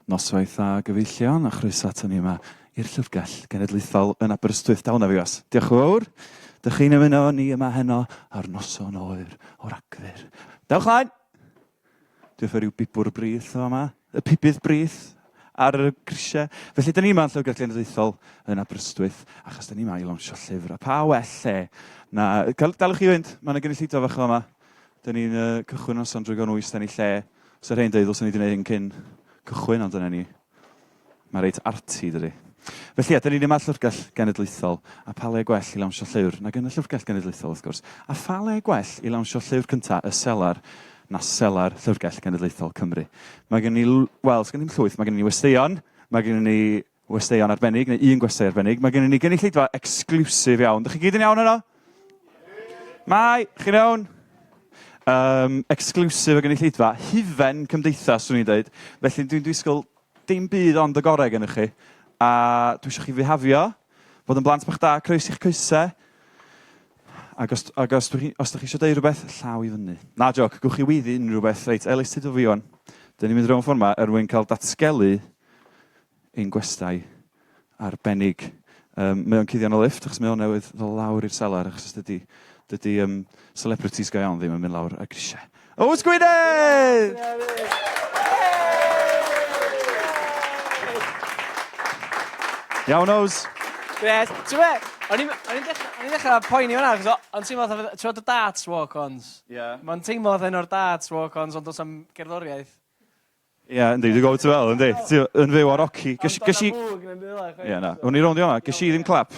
Noswaith dda gyfeillion a chroeso aton ni yma i'r Llyfrgell Genedlaethol yn Aberystwyth. Da hwnna fi was. Diolch yn fawr. Dych chi'n ymuno ni yma heno ar noson oer o Ragfyr. Dewch mlaen! Dwi'n ffer rhyw bibwr brith o yma. Y pibydd brith ar y grisiau. Felly, dyn ni yma yn Llyfrgell Genedlaethol yn Aberystwyth, achos dyn ni yma i lawnsio llyfr. A pa well lle na... Dalwch chi fynd, mae yna gynulleidfa fach o yma. Dyn ni'n uh, cychwyn noson drwy gael nwys, dyn ni lle. Sa rhai'n deud ddylsen ni 'di neud hyn cyn cychwyn ond dyna ni. Mae reit arty dydi? Felly ie, dyn ni'n yma Llyfrgell Genedlaethol, a pa le gwell i lawnsio llyfr nag yn y Llyfrgell Genedlaethol wrth gwrs. A pha le gwell i lawnsio llyfr cynta y selar na selar Llyfrgell Genedlaethol Cymru. Mae gen ni, wel, sgen i'm llwyth, mae gen ni westeion, mae gen ni westeion arbennig, neu un gwestai arbennig. Mae gennym ni gynulleidfa exclusive iawn. Dych chi gyd yn iawn yno? Mae, chi'n iawn? Um, exclusive y gynulleidfa, hufen cymdeithas, swn i'n dweud. Felly dwi'n disgwyl dim byd ond y gorau gennych chi. A dwi eisiau chi fihafio, fod yn blant bach da, croesi'ch coesau. Ac os, ac os, dwi, os ydych chi eisiau dweud rhywbeth, llaw i fyny. Na, joc, gwch chi weiddi unrhyw beth. Reit, Elis, ti fi wan. Dyn ni'n mynd rownd ffordd yma er mwyn cael datgelu ein gwestai arbennig. Um, mae o'n cuddio yn y lift achos mae o'n newydd ddod lawr i'r selar achos dydy, dydy um, celebrities go iawn ddim yn mynd lawr y grisiau. Ows Gwynedd! Iawn, Ows? Gret. Ti'n be? O'n i'n dechrau poeni hwnna, achos o'n teimlo fatha, ti'n gwybod y darts walk-ons? Ie. Yeah. Mae'n teimlo fatha un o'r darts walk-ons, ond does am gerddoriaeth. Ie, yndi, dwi'n gwybod beth ti'n feddwl, yndi. Ti yn fyw ar Rocky. Ges, ges i... Ie, na. O'n i rownd i hwnna, ges i ddim clap.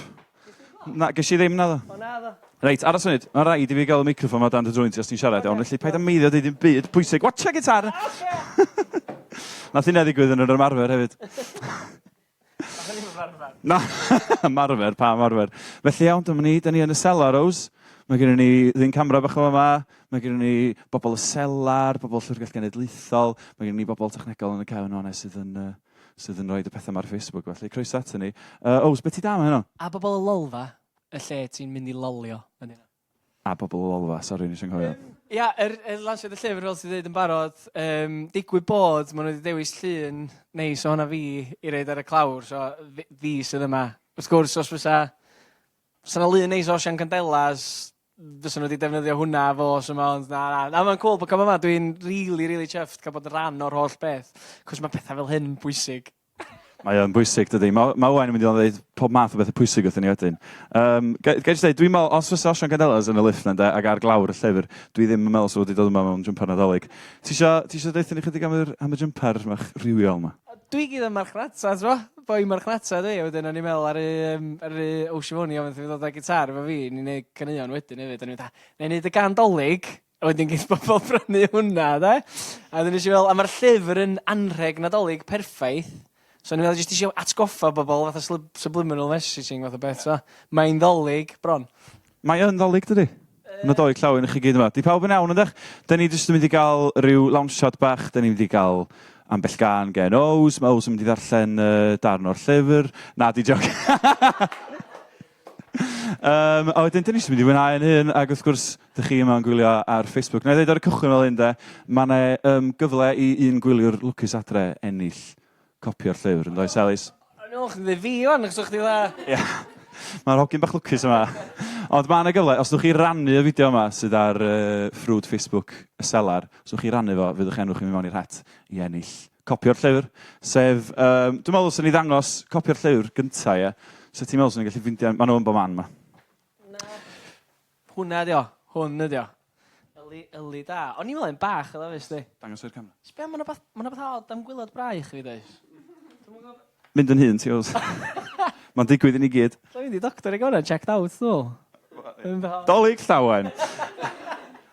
Na, ges i ddim, naddo. O, naddo. Reit, aros munud. Mae rhaid i fi gael y microffon ma dan dy drwyn ti os ti'n siarad, iawn. Felly paid â meiddio deud dim byd pwysig. Watcha gitar! Nath hynna ddigwydd yn yr ymarfer hefyd. Na, ymarfer, pa ymarfer. Felly iawn, dyma ni, da ni yn y selar, Ows. Mae gennym ni ddyn camera bach o yma, mae gennym ni bobl y selar, bobl Llyfrgell Genedlaethol, mae gennym ni bobl technegol yn y cefn o'na sydd yn, uh, sydd yn rhoi y pethau yma ar Facebook. Felly, croeso ato ni. Uh, Ows, beth ti da am heno? A bobl y lolfa, y lle ti'n mynd i lolio yn hynna. A bobl y Lolfa, sori, nes i'n nghofio. Ia, yr, yr lansiad y llyfr, fel ti'n dweud yn barod, um, digwydd bod, maen nhw wedi dewis llun neis o hwnna fi i roid ar y clawr, so fi, fi sydd yma. Wrth gwrs, os fysa, fysa 'na lun neis o Osian Candelas, fysa nhw wedi defnyddio hwnna fo os yma, ond na, na, na, mae'n cool bod cael yma, dwi'n really, really chuffed cael bod yn rhan o'r holl beth, cos mae pethau fel hyn yn bwysig. Mae o'n bwysig, dydy. Mae, mae Owain yn mynd i ddweud pob math o bethau pwysig wrthyn ni wedyn. Um, ga, ga i jyst dweud, dwi'n meddwl, os fysa Osian Candelas yn y lift na, de, ac ar glawr y llyfr, dwi ddim yn meddwl sa fo wedi dod yma mewn jwmpar Nadolig. Ti isio, ti isio deutha ni chydig am yr, am y jwmpar mach rhywiol yma? Dwi gyd yn marchnata, t'mo'? Boi marchnata dwi, a wedyn o'n i'n meddwl ar yym ar Ocean Phone i ofyn wrtho fi ddod â gitar efo fi, ni'n neud caneuon wedyn hefyd, o'n i'n fatha, 'nai neud y gân 'Dolig, A wedyn geith bobl brynu hwnna de. A wedyn nes i feddwl, a ma'r llyfr yn anrheg Nadolig perffaith. So o'n i'n meddwl jyst isio atgoffa bobl fatha slib- subliminal messaging fath o beth t'mo'? Mae'n Ddolig bron. Mae yn Ddolig dydi? Nadolig llawen i chi gyd yma. 'Di pawb yn iawn yndych? 'Dyn ni jyst yn mynd i gael rhyw lawnsiad bach, 'dyn ni'n mynd i gael ambell gân gen Ows, mae Ows yn mynd i ddarllen uh, darn o'r llyfr. Na, di joc. Um, a wedyn, dyn ni jyst yn mynd i fwynhau yn hun, ac wrth gwrs, dych chi yma yn gwylio ar Facebook. Na i ddweud ar y cychwyn fel hyn, de, mae yna um, gyfle i un gwyliwr lwcus adre ennill copi o'r llyfr, yn does, Elis? O'n i'n meddwl chdi'n dweud fi wan, achos o'ch chdi fatha... Ie. Mae'r hogyn bach lwcus yma. Ond mae yna gyfle, os wnewch chi rannu y fideo yma sydd ar uh, ffrwd Facebook y selar, os wnewch chi rannu fo, fydd eich enw chi'n mynd mewn i'r het i ennill copi o'r llyfr, sef, um, dwi'n meddwl swn i ddangos copi o'r llyfr gynta, ie. So ti'n meddwl swn i'n gallu ffindio, maen nhw yn bob man ma. Na. Hwnna ydi o, hwn ydi o. Yli, yli da. O'n i'n meddwl un bach oedd o fes di. Dangos i'r camera. Sbia, mae'n rhywbeth, ma rhywbeth od am gwylod braich fi, does? Mynd yn hŷn, ti oes. Mae'n digwydd i ni gyd. Dwi'n mynd i doctor i gofyn checked out, dwi'n Dolig llawen!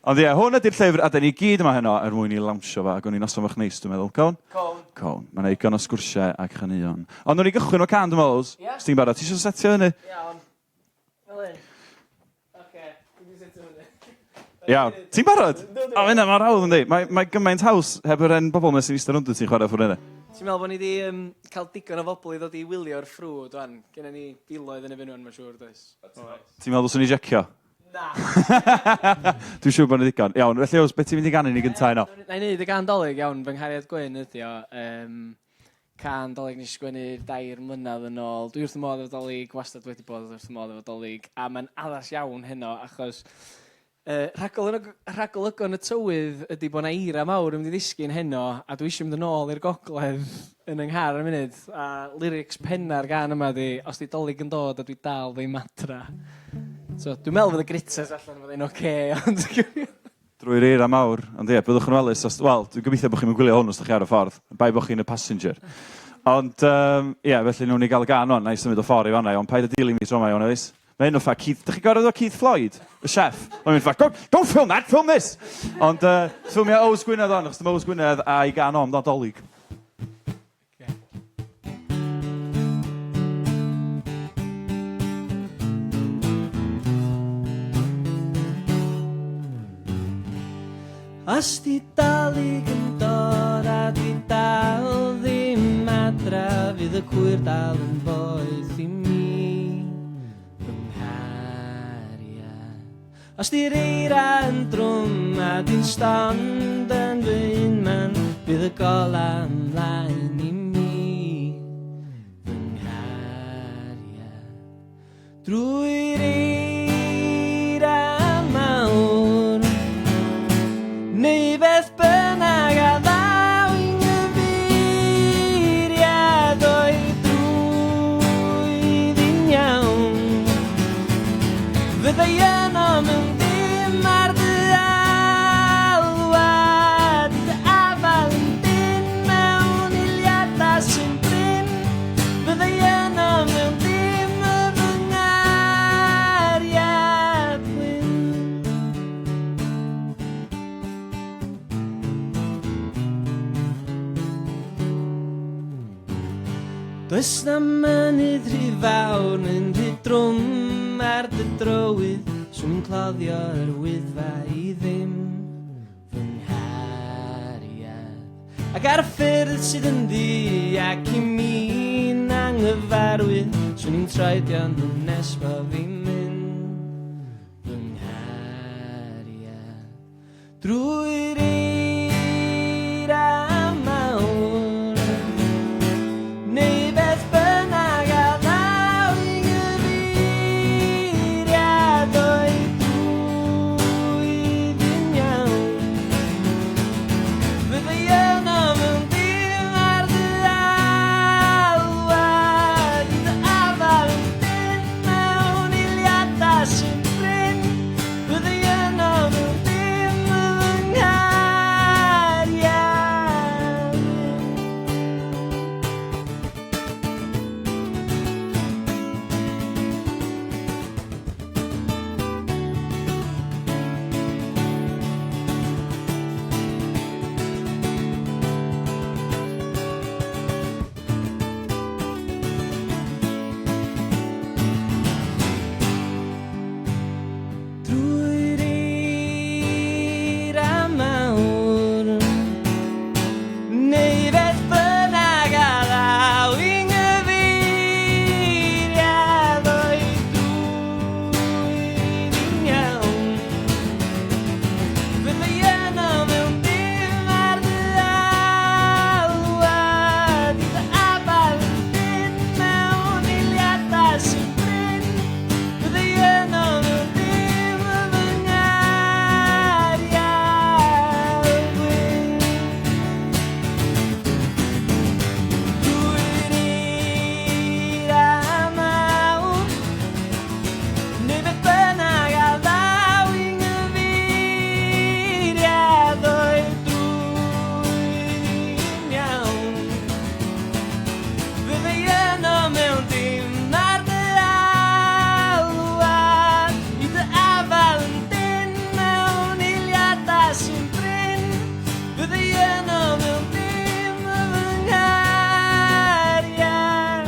Ond ie, hwn ydy'r llyfr, a da ni gyd yma heno er mwyn i lawnsio fo, ac o'n i noson fach neis, dwi'n meddwl. Cawn? Cawn. Cawn. Mae yna igon o sgwrsiau ac chaneuon. Ond wnawn ni gychwyn o can, dwi'n meddwl. Ie. Os ti'n barod. Ti eisiau setio fyny? Iawn. Fel hyn. Oce, dwi 'di setio fyny. Iawn. Ti'n barod? O, mae hynna mor hawdd, yndi? Mae, mae gymaint haws heb yr hen bobl 'na sy'n eistedd rownd ti'n chwarae ffwrdd yna. Ti'n meddwl bod ni 'di um, cael digon o bobl i ddod i wylio'r ffrwd wan? Genna ni filoedd yn y fyny wan, mae'n siŵr, does? Oes. Ti'n meddwl dylswn i jecio? Na. Dwi'n siŵr bod 'na ddigon. Iawn, felly Ows, beth ti'n mynd i ganu ni gynta heno? Na i wneud y gân 'Dolig, iawn, fy nghariad gwyn ydi o. Um, Cân 'Dolig nes i sgwennu dair mlynedd yn ôl. Dwi wrth 'y modd efo 'Dolig, wastad wedi bod wrth 'y modd efo 'Dolig, a mae'n addas iawn heno achos yy rhagol- rhagolygon y tywydd ydy bod 'na eira mawr yn mynd i ddisgyn heno, a dwi eisiau mynd yn ôl i'r gogledd yn 'y nghar am funud, a lyrics penna'r gân yma ydi, os 'di 'Dolig yn dod a dwi dal ddim adra. So dwi'n meddwl fydd y gritters allan yn fod oce, ond... Drwy'r eira mawr. Ond ie, byddwch yn ofalus os... Wel, dwi'n gobeithio bod chi'n gwylio hwn os ydych chi ar y ffordd. Bai bod chi'n y passenger. Ond, ie, felly wnawn ni gael y gân wan. Na i symud o ffordd i fanna, iawn. Paid â dilyn fi tro yma, iawn, Elis. Mae hyn o ffa Keith... Dych chi'n gorfod o Keith Floyd? Y chef? Mae'n mynd ffa, don't, don't film that, film this! Ond, ffilmio Ows Gwynedd on, achos dyma Ows Gwynedd a'i gân o am Nadolig. Os di Dolig yn dod a dwi dal ddim adra, fydd y cwyr dal yn boeth i mi, fy nghariad. Os di'r eira yn drwm a dwi'n stond yn fy unman, bydd y gola ymlaen i mi, fy nghariad. Drwy'r eira mawr, neu beth bynnag a ddaw i nghyfeiriad o'i drwyddyn iawn. Fydda i yno mewn dim ar dy alwad, dy afael yn dynn mewn eiliadau sy'n brin. Fydda i yno mewn dim y fy nghariad gwyn. Does 'na mynydd rhy fawr neu'n rhy drwm ar dy drywydd, 'swn i'n cloddio yr Wyddfa i ddim, fy nghariad. Ac ar y ffyrdd sydd yn ddu ac i mi'n anghyfarwydd, 'swn i'n troedio nhw nes bo fi'n mynd, fy nghariad. Drwy'r eira mawr, neu beth bynnag a ddaw i gyfeiriad o'i drwyddyn iawn. Fydda i yno mewn dim ar dy alwad, i dy afael yn dynn mewn eiliadau sy'n brin. Fydda i yno mewn dim fy nghariad. Drwy'r eira mawr, neu beth bynnag a ddaw i nghyfeiriad o'i dwy'n iawn. Fydda i yno mewn dim ar dy alwad, i dy afael yn dynn mewn eiliadau sy'n brin. Fydda i yno mewn dim fy nghariad gwyn. Drwy'r eira mawr, neu beth bynnag a ddaw i nghyfeiriad o'i drwy'n iawn. Fydda i yno mewn dim ar dy alwad, i dy afael yn dynn mewn eiliadau sy'n brin. Fydda i yno mewn dim fy nghariad.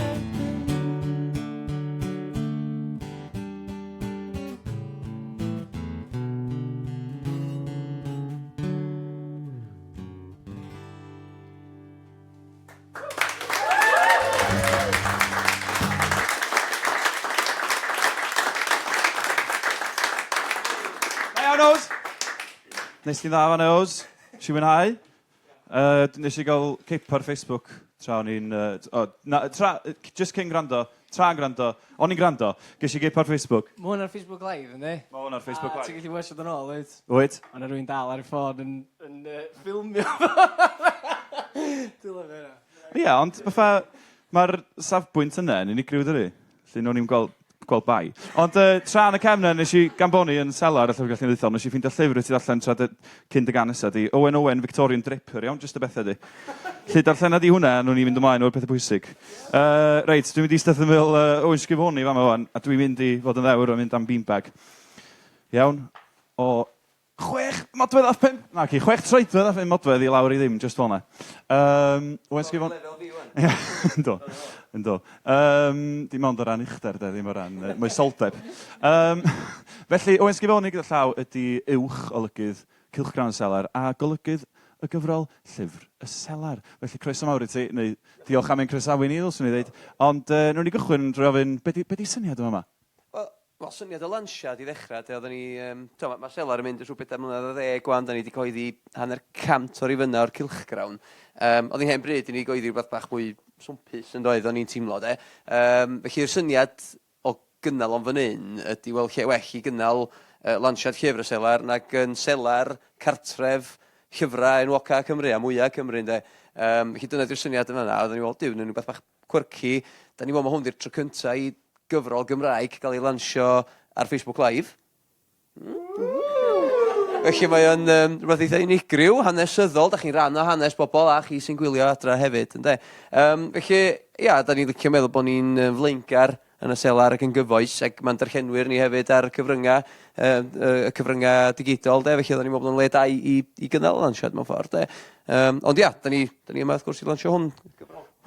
Da iawn, Ows! Nes ti'n dda fan Ows? Nes i fwynhau? Nes i gael cip ar Facebook tra o'n i'n... o, na, tra, jyst cyn gwrando, tra'n gwrando, o'n i'n gwrando, ges i gip ar Facebook. Mae hwn ar Facebook Live, yndi? Mae hwn ar Facebook Live. A ti'n gallu watchad yn ôl, wyt? Wyt. Mae 'na rywun dal ar ei ffôn yn, yn ffilmio. Dwi'n lyfio hynna. Ie, ond fatha, mae'r safbwynt yna yn unigryw, dydi? Felly, wnawn ni'm gweld, gweld bai. Ond tra yn y cefn 'na, nes i, gan bo' ni yn selar y Llyfrgell Genedlaethol, nes i ffeindio llyfr wyt ti ddarllen tra dy, cyn dy gân nesa di. Owen Owen, Victorian Draper, iawn? Jyst y bethau di. Felly, darllena di hwnna, a wnawn ni fynd ymlaen o'r pethau pwysig. Reit, dwi'n mynd i eistedd ymyl Owen Scrivoni fama wan, a dwi'n mynd i fod yn ddewr a mynd am beanbag. Iawn? O 6 modfedd a phump, naci, 6 troedfedd a phum modfedd i lawr i ddim, jyst fel 'na. Owen Scrivoni... Lefel fi wan. Ie, yndw, yndw. Dim ond o ran uchder de, ddim o ran moesoldeb. Felly, Owen Scrivoni gyda llaw ydy uwch olygydd Cylchgrawn y Selar a golygydd y gyfrol Llyfr y Selar. Felly, croeso mawr i ti, neu diolch am ein croesawu ni, ddylswn i ddeud. Ond wnawn ni gychwyn drwy ofyn, be 'di, be 'di syniad yn fama? Wel, wel, syniad y lansiad i ddechrau, de, oedden ni, yym, tibod, ma' ma' Selar yn mynd ers rhyw bedair mlynedd ar ddeg 'wan, dan ni 'di cyhoeddi hanner cant o rifynnau o'r cylchgrawn. Yym, oedd hi'n hen bryd i ni gyhoeddi rywbeth bach mwy swmpus yn doedd, o'n i'n teimlo de. Yym, felly'r syniad o gynnal o'n fan hyn ydy, wel, lle well i gynnal yy lansiad llyfr y Selar nag yn selar cartref llyfrau enwoca Cymru a mwya Cymru ynde. Yym, felly dyna 'di'r syniad yn fan'na, oedden ni, wel, Duw, wnawn ni rywbeth bach quirky. Da ni'n meddwl mae hwn 'di'r tro cynta i gyfrol Gymraeg gael ei lansio ar Facebook Live. Felly mae o'n um, rhywbeth eitha unigryw, hanesyddol, da chi'n rhan o hanes bobl a chi sy'n gwylio adra hefyd, ynde? Um, felly, ia, da ni'n licio meddwl bod ni'n flaengar yn y selar ac yn gyfoes, ac mae'n darllenwyr ni hefyd ar cyfryngau, y cyfryngau digidol, de, felly oedden ni'n meddwl bod o'n le da i, i, i gynnal y lansiad mewn ffordd, de. Um, ond ia, da ni, da ni yma wrth gwrs i lansio hwn.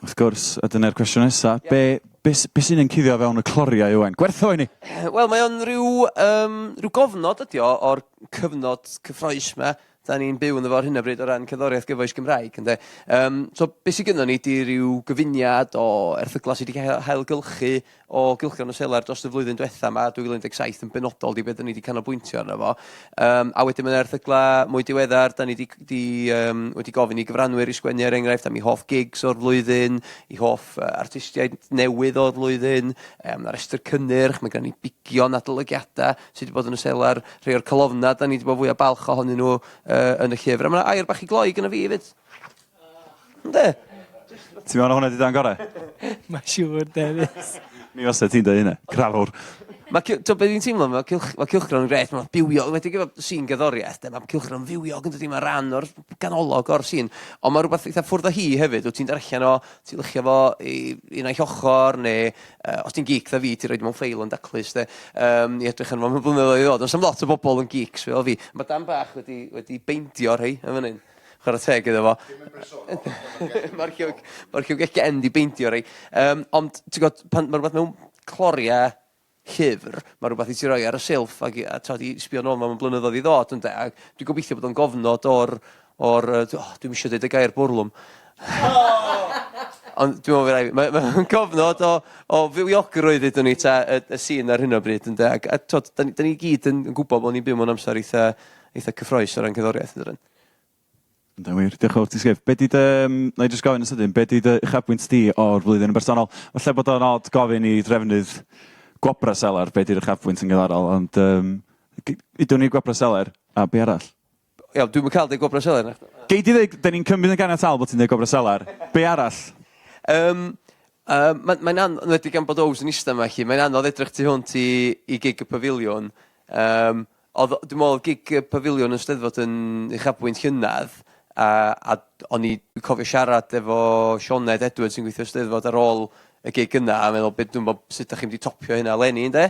Wrth gwrs, a dyna'r cwestiwn nesa, yeah. be, be, be sy'n yn cuddio fewn y cloriau, Owen? Gwertho i ni! Wel, mae o'n rhyw, um, rhyw gofnod ydi o o'r cyfnod cyffroes 'ma 'dan ni'n byw ynddo fo ar hyn o bryd o ran cerddoriaeth gyfoes Gymraeg ynde. Yym so be' sy gynnon ni 'di ryw gyfuniad o erthygla sy 'di cael eu hailgylchu o gylchgrawn y Selar dros y flwyddyn dwetha 'ma, 2017 yn benodol 'di be' 'dan ni 'di canolbwyntio arno fo. Yym a wedyn ma' 'na erthygla mwy diweddar 'dan ni 'di 'di yym wedi gofyn i gyfranwyr i sgwennu er enghraifft am 'u hoff gigs o'r flwyddyn, 'u hoff yy artistiaid newydd o'r flwyddyn, yym ma' 'na restr cynnyrch, ma' gynnon ni bigion adolygiada sy 'di bod yn y selar, rhei o'r colofnau 'dan ni 'di bod fwya balch ohonyn nhw yy yn y llyfr. A ma' 'na air bach i gloi gynna fi 'fyd. Ynde? Ti'n meddwl na hwnna 'di darn gore? Mae'n siŵr, Dennis. Mi fysa ti'n deud hynna. Crafwr. Mae cy- t'o' be' fi'n teimlo ma' cylch ma' cylchgrawn yn grêt ma'n bywiog enwedig efo sîn gerddoriaeth de ma' cylchgrawn fywiog yndydi ma'n ran o'r ganolog o'r sîn on' ma' rwbath eitha ffwrdd â hi hefyd wt ti'n darllen o ti'n luchio fo i i naill ochor ne' Yy os ti'n geek 'tha fi ti roid o mewn ffeil yn daclus 'de yym i edrych arno fo mewn blynyddoedd i ddod. Do's 'na'm lot o bobl yn geeks fel fi. Ma' Dan bach wedi wedi beindio rhei yn fan 'yn. Chwara teg iddo fo. Dim yn bersonol ond ma'r llyw- ma'r llyfrgell gen 'di beindio rei. Yym ond ti gwod pan ma' rwbath mewn cloria llyfr ma' rwbath i ti roi ar y silff ag i a t'od i sbio nôl mewn blynyddoedd i ddod ynde ag dwi gobeithio bod o'n gofnod o'r o'r yy o dwi'm isio deud y gair bwrlwm. Ond dwi'n meddwl fydd raid fi. Mae mae'n gofnod o o fywiogrwydd ddudwn ni ta y y sîn ar hyn o bryd ynde ac a t'od 'dan ni 'dan ni gyd yn yn gwbod bo' ni'n byw mewn amser eitha eitha cyffrous o ran cerddoriaeth yndydyn? Yndan wir. Diolch yn fawr ti Sgif. Be' 'di dy yym 'nai jyst gofyn yn sydyn, be' 'di dy uchafbwynt di o'r flwyddyn yn bersonol? Falle bod o'n od gofyn i drefnydd Gwobrau Selar be' 'di'r uchafbwynt yn gymharol ond yym udwn ni Gwobrau Selar a be' arall? Iawn, dwi'm yn cael deud Gwobrau Selar nachdi? Gei di ddeud, 'dan ni'n cymryd yn ganiataol bod ti'n deud Gwobrau Selar. Be arall? Yym, yym, ma' mae'n an-, enwedig gan bod Ows yn ista 'ma 'lly, mae'n anodd edrych tu hwnt i i gig y Pafiliwn. Yym, o'dd o, dwi'n meddwl o'dd gig y Pafiliwn yn Steddfod yn uchafbwynt llynedd, a a o'n i, dwi'n cofio siarad efo Sioned Edwards sy'n gweithio Steddfod ar ôl y gig yna, a meddwl be' dwi'm 'bo sut 'dach chi'n mynd i topio hynna eleni ynde?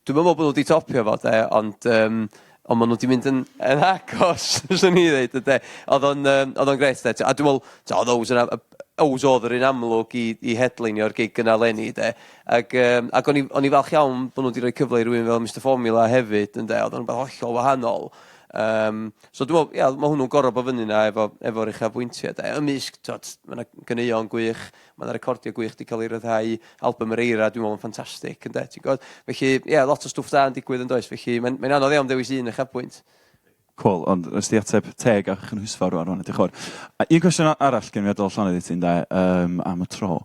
Dwi'm yn meddwl bod nhw 'di topio fo 'de, ond yym ond ma' nhw 'di mynd yn yn agos 'swn i ddeud ynde. O'dd o'n yym o'dd o'n grêt 'de. A dwi'n me'wl t'o' o'dd Ows yna yy Ows o'dd yr un amlwg i i headleinio'r gig yna leni 'de. Ag yym ag o'n i o'n i falch iawn bo' nhw 'di roi cyfle i rywun fel Mister Formula hefyd ynde o'dd o'n rwbath hollol wahanol. Yym so dwi me'wl ia ma' hwnnw'n gor'o' bo' fyny 'na efo efo'r uchafbwyntie 'de. Ymysg t'od ma' 'na ganeuon gwych Ma' 'na recordiau gwych 'di cael eu ryddhau, albym Yr Eira dwi'n meddwl yn ffantastig ynde ti'n gwybod? Felly ie, lot o stwff da yn digwydd yn does, felly mae'n mae'n anodd iawn dewis un uchafbwynt. Cwl, ond nes di ateb teg a chynhwysfawr rwan, rwan, diolch yn fawr. A un cwestiwn arall gen i adael llonydd i ti, ynde, um, am y tro.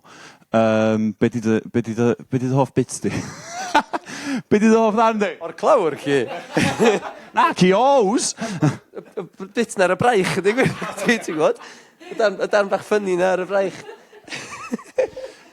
Um, be di dy, be di dy, be di dy hoff bit di? Be di dy hoff ddarn di? O'r clawr, chi? Na, ci ows! Y bit na ar y braich, ydy gwir, ti'n gwybod? Y darn, y darn bach ffynnu na ar y braich.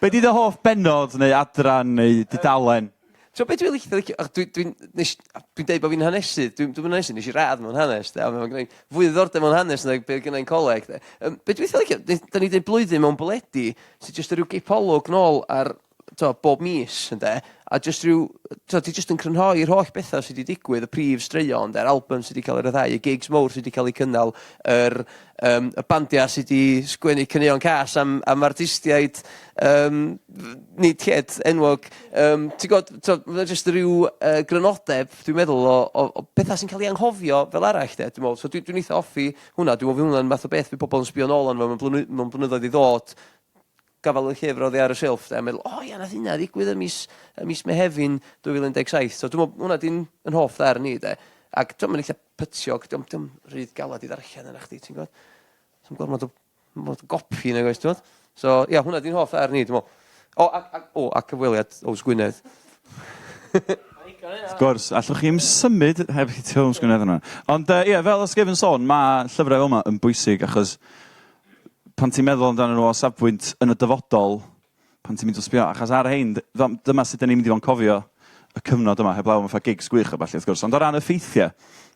Be di dy hoff bennod neu adran neu dudalen? T'mo' be' dwi licio licio ach dwi dwi'n nesh a dwi'n deud bo' fi'n hanesydd dwi'm dwi'm yn hanesydd nesh i radd mewn hanes 'de a ma' gennai fwy o ddiddordeb mewn hanes nag be' gynnai'n coleg 'de. Yym be' dwi eitha licio 'di 'dan ni 'di neud blwyddyn mewn bwledi sy jyst yn ryw gipolwg nôl ar t'o' bob mis ynde a jyst ryw t'o' ti jyst yn crynhoi'r holl betha sy 'di digwydd y prif straeon 'de yr albym sy 'di ca'l ei ryddhau y gigs mowr sy 'di ca'l eu cynnal yr yym y bandia sy 'di sgwennu caneuon cas am am artistiaid yym nid lled enwog yym ti'n gwod t'o' ma' jyst ryw yy grynodeb dwi'n meddwl o o o petha sy'n ca'l 'u anghofio fel arall 'de dwi me'wl so dwi dwi'n eitha offi hwnna dwi me'wl fy' hwnna'n math o beth fydd pobol yn sbio nôl arno fo mewn blynwy- mewn blynyddoedd i ddod gafal y llyfr oddi ar y silff 'de a meddwl o ia nath hynna ddigwydd ym mis ym mis Mehefin 2017 so dwi me'wl hwnna 'di'n 'yn hoff ddarn i 'de ac t'o' ma'n eitha pytiog 'di o'm 'di o'm rhy galad i ddarllen yna chdi ti'n gwbod? Sa'm gormod o gormod o gopi nag oes t'mod? So ia hwnna 'di'n hoff ddarn i dwi me'wl. O ac ac o a cyfweliad Ows Gwynedd. Wrth gwrs, allwch chi'm symud heb hitio Ows Gwynedd yna. Ond yy ie, fel o's Gefn sôn, ma' llyfrau fel 'ma yn bwysig achos pan ti'n meddwl amdanyn nhw o safbwynt yn y dyfodol, pan ti'n mynd o sbio, achos ar rhein, dyma sut 'dan ni'n mynd i fod yn cofio y cyfnod yma, heblaw am fatha gigs gwych a ballu wrth gwrs, ond o ran y ffeithiau,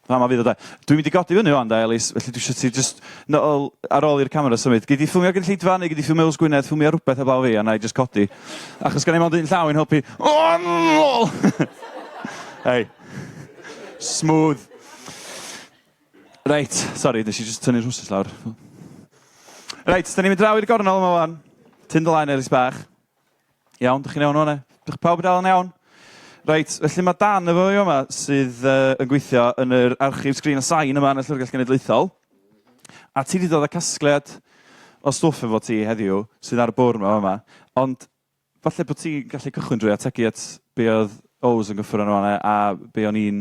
fama fydd o de. Dwi'n mynd i godi fyny ŵan de, Elis, felly dwi isio ti jyst, nôl, ar ôl i'r camera symud, gei di ffilmio'r gynulleidfa neu gei di ffilmio Yws Gwynedd, ffilmio rhywbeth heblaw fi a wna i jyst codi, achos gen i mond un llaw i'n helpu. Hei. Smooth. Reit, sori, nes i jyst tynnu'r rhwsus lawr. Reit, da ni'n mynd draw i'r gornel yma wan. Tyn dy laen, Elis bach. Iawn, dych chi'n iawn o'na? Dych pawb dal yn iawn? Reit, felly mae Dan efo fi yma sydd uh, yn gweithio yn yr archif sgrin a sain yma yn y Llyfrgell Genedlaethol. A ti wedi dod â casgliad o stwff efo ti heddiw sydd ar y bwrdd yma yma. Ond Falle bod ti'n gallu cychwyn drwy ategu at be oedd Ows yn gyffwrdd arno fo a be o'n i'n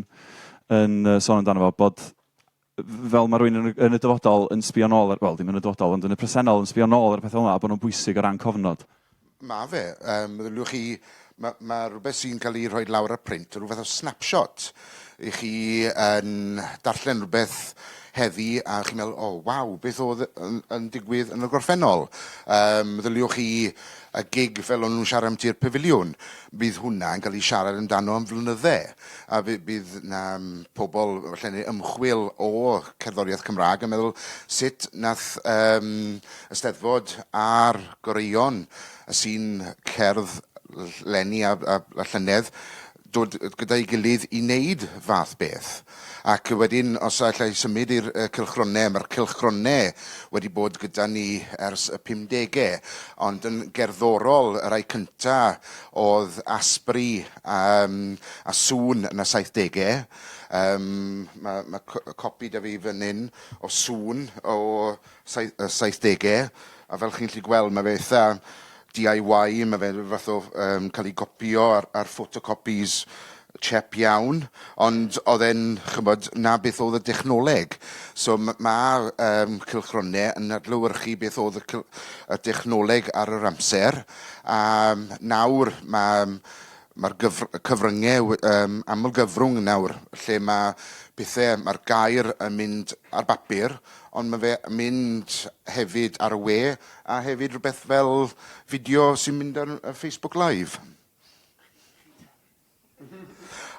yn sôn amdano fo, bod fel mae rhywun yn y, yn y dyfodol yn sbio nôl ar, wel ddim yn y dyfodol, ond yn y presennol yn sbio nôl ar y pethau fel yna, a bod nhw'n bwysig o ran cofnod. Ma' fe. Yym, meddyliwch chi, ma' ma' rhywbeth sy'n cael ei rhoi lawr ar print yn rhyw fath o snapshot i chi yn darllen rhywbeth heddi a chi'n meddwl, o waw, beth oedd yn, yn digwydd yn y gorffennol? Yym, meddyliwch chi y gig fel o'n nhw'n siarad ambiti'r pafiliwn, bydd hwnna yn cael ei siarad amdano am flynydde, a bydd 'na pobl falle'n neud ymchwil o cerddoriaeth Cymraeg yn meddwl sut nath yym y Steddfod a'r goreuon y sîn cerdd 'leni a a a llynedd dod gyda'i gilydd i wneud fath beth. Ac wedyn, os alla i symud i'r cylchgronau, mae'r cylchgronau wedi bod gyda ni ers y pumdegau, ond yn gerddorol, y rhai cynta oedd Asbri um, a Sŵn yn y saithdegau. Um, mae ma copi 'da fi fan hyn o Sŵn o y saithdegau, a fel chi'n gallu gweld, mae fe eitha DIY, mae fe fath o um, cael ei gopio ar, ar photocopies chep iawn, ond oedd e'n, chymod, na beth oedd y dechnoleg. So mae um, cylchgronau yn adlewyrchu beth oedd y, y dechnoleg ar yr amser, a nawr mae Mae'r cyfryngau yym amlgyfrwng nawr, lle mae pethe, mae'r gair yn mynd ar bapur, ond mae fe yn mynd hefyd ar y we, a hefyd rhywbeth fel fideo sy'n mynd ar Facebook Live.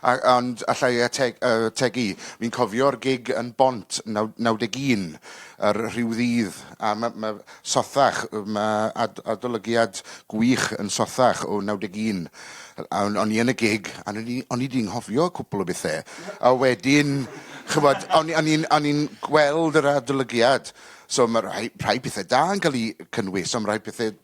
A, ond alla i ateg, ategu, fi'n cofio'r gig yn Bont, 91, ar rhyw ddydd, a mae, ma Sothach, mae ad, adolygiad gwych yn Sothach o 91. A o'n, o'n i yn y gig, a o'n i, o'n i 'di nghofio cwpl o bethau. A wedyn, ch'mod, o'n i, o'n i'n, o'n i'n gweld yr adolygiad. So mae rhai, rhai pethau da yn cael eu cynnwys, ond rhai pethau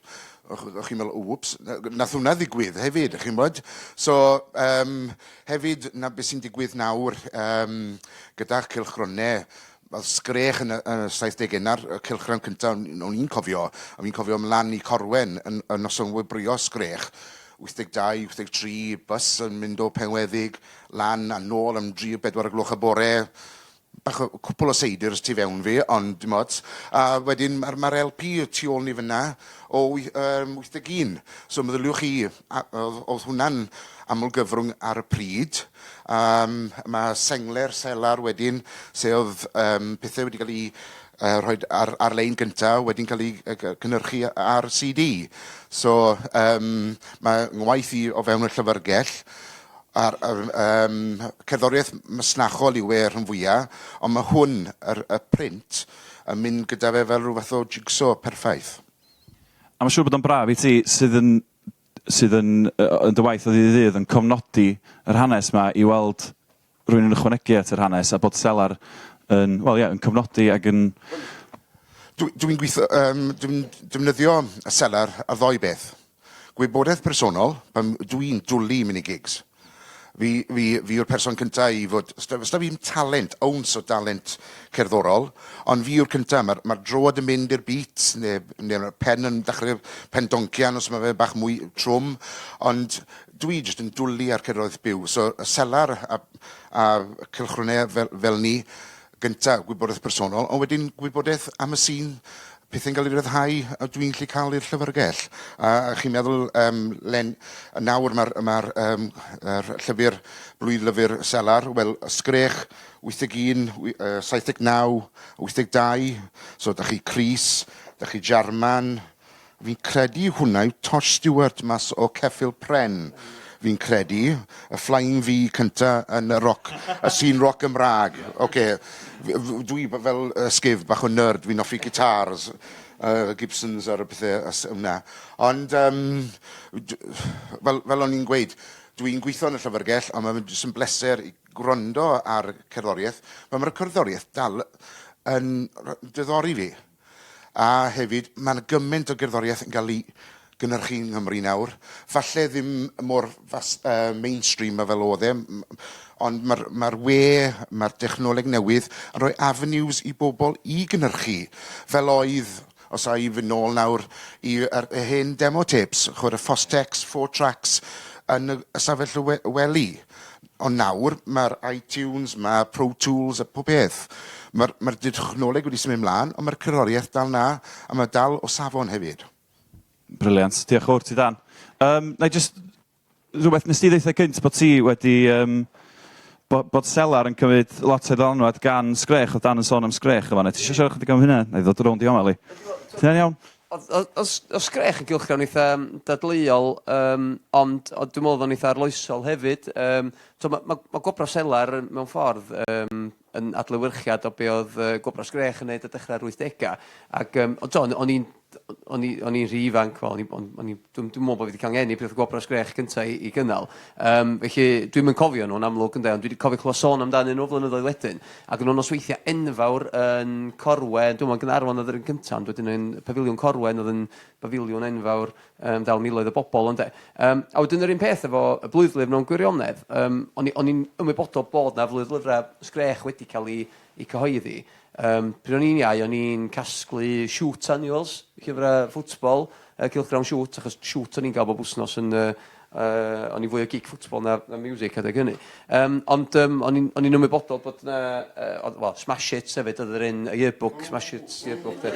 o'ch chi'n meddwl, o, whoops, nath hwnna ddigwydd hefyd, chi'n bod? So, um, hefyd, na beth sy'n digwydd nawr um, gyda'r cylchgronau, fel Sgrech yn y, yn y 70au, na'r cylchgrawn cyntaf o'n i'n cofio, a fi'n cofio ymlaen i Corwen yn, yn noson wibrio Sgrech, 82, 83, bus yn mynd o Penweddig lan a nôl am 3 4 gloch y bore, Bach o, cwpl o seidrs tu fewn fi, ond dim ots. A wedyn ma'r ma'r LP y tu ôl ni fyna o 81. So meddyliwch chi, a o'dd o'dd hwnna'n aml-gyfrwng ar y pryd. Yym ma' sengle'r selar wedyn, se o'dd yym pethe wedi cael eu yy rhoid ar ar-lein gynta, wedyn cael eu cynhyrchu ar CD. So yym ma' ngwaith i o fewn y llyfrgell a'r yr yym cerddoriaeth masnachol yw e rhan fwya, ond ma' hwn, yr y print, yn mynd gyda fe fel rhyw fath o jig-so perffaith. A ma' siŵr bod o'n braf i ti sydd yn sydd yn yy yn dy waith o ddydd i ddydd yn cofnodi yr hanes 'ma i weld rhywun yn ychwanegu at yr hanes a bod Selar yn, wel ie, yn cofnodi ac yn... Dwi, dwi'n gweithio, um, dwi'n defnyddio y selar ar ddoi beth. Gwybodaeth personol, pan dwi'n dwlu mynd i gigs. Fi, fi, fi yw'r person cyntaf i fod, os da, os da fi'n talent, ounce o dalent cerddorol, ond fi yw'r cyntaf, mae'r ma droad yn mynd i'r beat, neu, neu mae'r pen yn dechrau pendoncian os mae fe bach mwy trwm, ond dwi jyst yn dwlu ar cerddoriaeth byw. So y selar a, a cylchgronau fel, fel ni, gynta gwybodaeth personol, ond wedyn gwybodaeth am y sîn, pethau'n cael eu rhyddhau a dwi'n gallu cael i'r llyfrgell. A, a chi'n meddwl, um, Len, nawr mae'r ma um, er llyfr, blwyddlyfr selar, wel, sgrech 81, 79, 82, so da chi Cris, da chi Jarman, Fi'n credu hwnna yw Tosh Stewart mas o Ceffyl Pren, fi'n credu. Y Flying V cynta yn y roc, y sîn roc Gymraeg. Ocê, dwi fel ysgif, bach o nerd, fi'n hoffi gitars, Gibsons a'r pethe hwnna. Ond yym, fel fel o'n i'n gweud, dwi'n gweithio yn y llyfrgell, ond ma' fe jyst yn bleser i gwrando ar cerddoriaeth. Wel, ma'r cerddoriaeth dal yn diddori fi. A hefyd, mae 'na gymaint o gerddoriaeth yn cael ei gynhyrchu yng Nghymru nawr. Falle ddim mor fas- yy mainstream a fel oedd e, ond ma'r ma'r we, ma'r dechnoleg newydd yn rhoi avenues i bobl i gynhyrchu, fel oedd, os a' i fynd nôl nawr i yr hen demo tapes, ch'mod y Fostex, four tracks yn y ystafell y wely. Ond nawr, mae'r iTunes, mae Pro Tools a pob peth. Mae'r mae dechnoleg wedi symud mlaen, ond mae'r cerddoriaeth dal 'na, a mae dal o safon hefyd. Brilliant. Diolch yn fawr ti Dan. Um, na i just rhywbeth nes ti ddeutha cynt bod ti wedi um, bod, bod Selar yn cymryd lot o'i ddylanwad gan Sgrech, oedd Dan yn sôn am Sgrech yma. Ti eisiau siarad chydig am hynna? Na i ddod rownd i hwnna, Eli. Ti'n iawn? Oedd oedd oedd oedd Sgrech yn gylchgrawn eitha dadleuol, yym, ond ond dwi'n meddwl oedd o'n eitha arloesol hefyd. Yym, tibod ma' ma' ma' Gwobrau Selar yn mewn ffordd yym yn adlewyrchiad o be oedd yy Gwobrau Sgrech yn wneud ar dechrau'r wythdegau. Ac yym, ond tibod, o'n i'n o'n i o'n i'n rhy ifanc, wel o'n i o'n o'n i dwi'm dwi'm yn meddwl bod fi 'di cael ngeni pryd oedd Gwobrau Sgrech cynta i i gynnal. Yym, felly dwi'm yn cofio nhw'n amlwg ynde, ond dwi 'di cofio clywed sôn amdanyn nhw flynyddoedd wedyn. Ac o'n nhw'n nosweithiau enfawr yn Corwen, dwi'n meddwl yn Gaernarfon oedd yr un cyntaf, ond wedyn yn Pafiliwn Corwen oedd yn bafiliwn enfawr, yym, dal miloedd o bobl ynde. Yym, a wedyn yr un peth efo y blwyddlyfr mewn gwirionedd, yym, o'n i o'n i'n ymwybodol bod 'na flwyddlyfrau sgrech wedi cael eu eu cyhoeddi. Yym, pryd o'n i'n iau, o'n i'n casglu Shoot Annuals, llyfrau ffwtbol, yy cylchgrawn Shoot, achos Shoot o'n i'n gael bob wsnos yn yy yy o'n i'n fwy o geek ffwtbol na na miwsig adeg hynny. Yym, ond yym, o'n i'n o'n i'n ymwybodol bod 'na yy oedd wel, Smash Hits hefyd oedd yr un, y yearbook, Smash Hits yearbook 'de.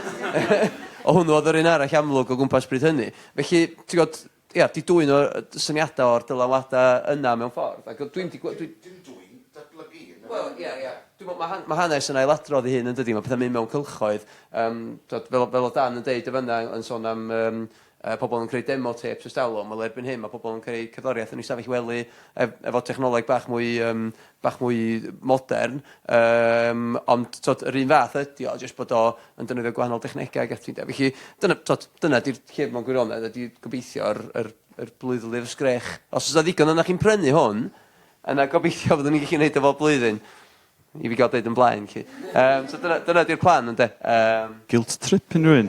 O hwnnw oedd yr un arall amlwg o gwmpas bryd hynny. Felly, ti'n gwybod, ia, 'di dwyn o'r syniadau o'r dylanwadau yna mewn ffordd. Ac dwi'm 'di gweld... Dwi... Dim dwyn, datblygu. Wel, ia, ia. Dwi'n meddwl ma' ma' hanes yn ailadrodd ei hun yn dydi? Mae pethau'n mynd mewn cylchoedd. Yym, tibod, fel fel oedd Dan yn deud yn fan'na yn sôn am yym yy pobl yn creu demo tapes ers talwm, wel erbyn hyn mae pobl yn creu cerddoriaeth yn eu stafell wely ef- efo technoleg bach mwy yym bach mwy modern. Yym, ond tibod, yr un fath ydi o, jyst bod o yn defnyddio gwahanol dechnegau ac ati ynde. Felly dyna tibod, dyna 'di'r llyfr mewn gwirionedd, ydi gobeithio yr yr yr blwyddlyfr sgrech. Os oes 'na ddigon ohonoch chi'n prynu hwn, yna gobeithio fyddwn ni'n gallu neud o bob blwyddyn. I fi gael deud yn blaen 'lly. Yym so dyna dyna 'di'r plan ynde. Yym. Guilt trip unrhyw un?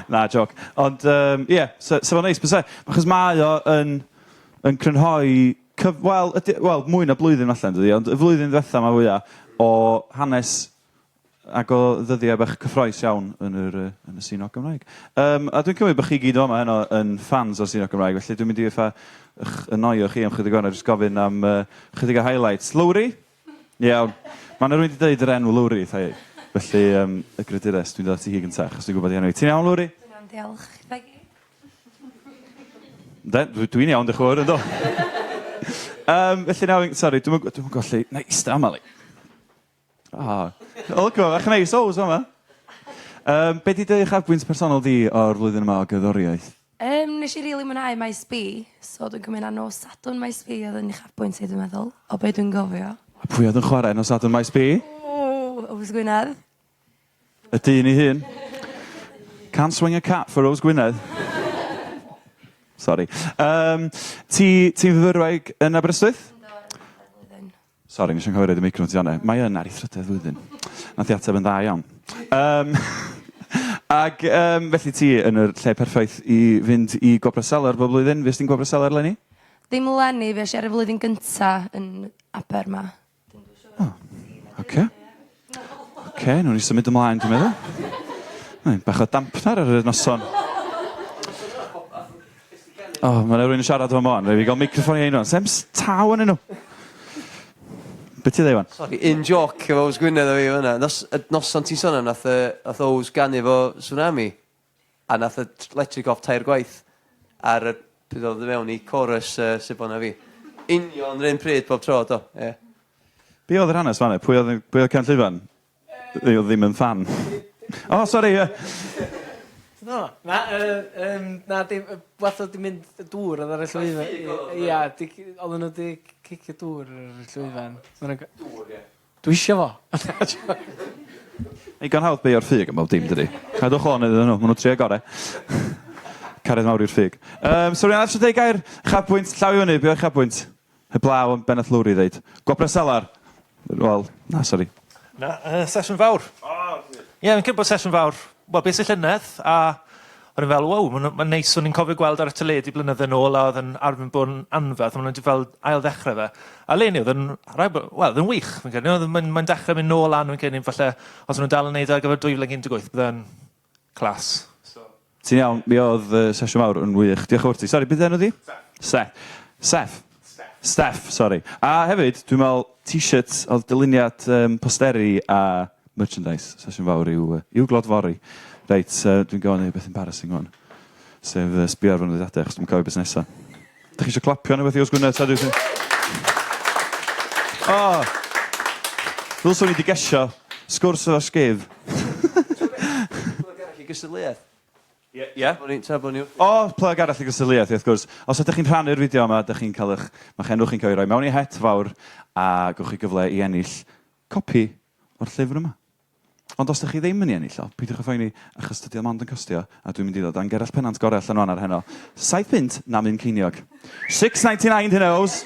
Na, jôc. Ond yym ie, sa sa fo'n neis byse? Achos mae o yn yn crynhoi cyf- wel ydy wel mwy na blwyddyn falle yndydi, ond y flwyddyn ddiwetha 'ma fwya o hanes ac o ddyddiau bach cyffroes iawn yn yr yy yn y sîn roc Gymraeg. Yym a dwi'n cymryd bod chi gyd fama heno yn ffans o'r sîn roc Gymraeg, felly dwi'n mynd i fatha ych annoio chi am chydig o jyst gofyn am yy chydig o highlights. Lowri? Iawn. Mae 'na rywun 'di deud yr enw Lowri wrtha i, felly yym y greadures, dwi'n dod ati hi gynta achos dwi'n gwybod ei henw hi. Ti'n iawn Lowri? Dwi'n iawn diolch. Chithau gyd? Yndw, dwi dwi'n iawn diolch yn fawr yndw. Yym felly nawr, sori dwi'm yn gw- dwi'm yn gwbo lle i... 'Nai ista yma 'li. O, o look bach neis o fama. Yym be' 'di dy uchafbwynt personol di o'r flwyddyn yma o gerddoriaeth? Yym nesh i rili mwynhau Maes B so dwi'n cymryd na nos Sadwrn Maes B oedd yn uchafbwynt i dwi'n meddwl o be' dwi'n gofio. A pwy oedd yn chwarae nos Sadwrn Maes B? O! Yws Gwynedd. Y dyn ei hun. Can't swing a cat for Yws Gwynedd. Sori. Yym ti ti'n fyfyrwraig yn Aberystwyth? Yndw ar y flwyddyn. Sori, nes i'm cofio roid y micro ti arno. Mae yn ar ei thrydedd flwyddyn. Nath hi ateb yn dda iawn. Yym ag yym felly ti yn yr lle perffaith i fynd i Gwobrau Selar bob blwyddyn. Fuest ti'n Gwobrau Selar eleni? Ddim eleni, fues i ar y flwyddyn gynta yn Aber 'ma. O, oce. Oce, nawn ni symud ymlaen dwi'n meddwl. Mae'n bach o dampener ar y noson. O, ma' 'na rywun yn siarad efo Môn, rhaid fi gael microffon i ein rwan. Sem taw arnyn nhw. Be ti ddeud wan? Sori, un joc efo Ows Gwynedd a fi fan'na. Nos- y noson ti'n sôn am nath yy nath Ows ganu efo Swnami a nath y electric off tair gwaith ar y pryd o'dd o mewn i chorus yy Sebona fi. Union 'r un pryd pob tro do? Ie. Be oedd yr hanes fan'na? Pwy oedd yn pwy oedd cefn llwyfan? Neu oedd ddim yn ffan? O sori ie. Do. Na yy yym na dim yy fath o 'di mynd y dŵr odd ar y llwyfan. Ia 'di c- odden n'w 'di cicio dŵr ar y llwyfan. Ma' nw'n gy-... Dŵr ie. Dwi isio fo! Digon hawdd beio'r ffug am bob dim dydi? Cadwch lonydd iddyn nhw, ma' nhw'n trio gore. Cariad mawr i'r ffug. Yym so rywun arall isio deud gair? Uchafbwynt, llaw i fyny, be' oedd uchafbwynt? Heblaw am be nath Lowri ddeud. Gwobrau Selar! Wel, na sori. Na, yy sesiwn fawr. O! Ie, fi'n credu bod sesiwn fawr, wel beth sy llynedd, a o'n i'n fel wow, ma'n ma'n neis, o'n i'n cofio gweld ar y teledu blynydde nôl a oedd yn arfer bod yn anferth, a ma' nhw 'di fel ail-ddechrau fe. A leni oedd yn rhaid bo- wel, oedd yn wych, fi'n credu, oedd yn mae'n mae'n dechrau mynd nôl lan fi'n credu, falle os o'n nhw'n dal yn neud e ar gyfer 2018 bydde'n class. So. Ti'n iawn, mi oedd y sesiwn fawr yn wych. Diolch yn fawr ti. Sori, beth enw di? Seth. Seth. Steff. Steff, sori. A hefyd, dwi'n meddwl, t-shirts oedd dyluniad um, posteri a merchandise sesiwn fawr i'w, i'w glodfori. Reit, uh, dwi'n gofyn i beth embarrassing hwn. Sef uh, sbio ar fy nodiadau, achos dwi'n cofio beth nesaf. Dych chi eisiau clapio neu beth i Yws Gwynedd? Ta dwi... O! Ddylswn i wedi gesio. Sgwrs efo sgif. Plug arall i gystadleuaeth. Ie? Ie? Bo' ni, tra bo' ni wrthi. O, plug arall i gystadleuaeth, ie, wrth gwrs. Os ydych chi'n rhannu'r fideo yma, dych chi'n cael eich... Mae'ch enw chi'n cael ei roi mewn i het fawr a gewch chi gyfle i ennill copi o'r llyfr yma. Ond os dych chi ddim yn ei ennill o, peidiwch â phoeni, achos dydy o mond yn costio, a dwi'n mynd i ddod â'n Gerallt Pennant gorau allan rwan ar heno, 7 punt nam un ceiniog. 6.99 who knows?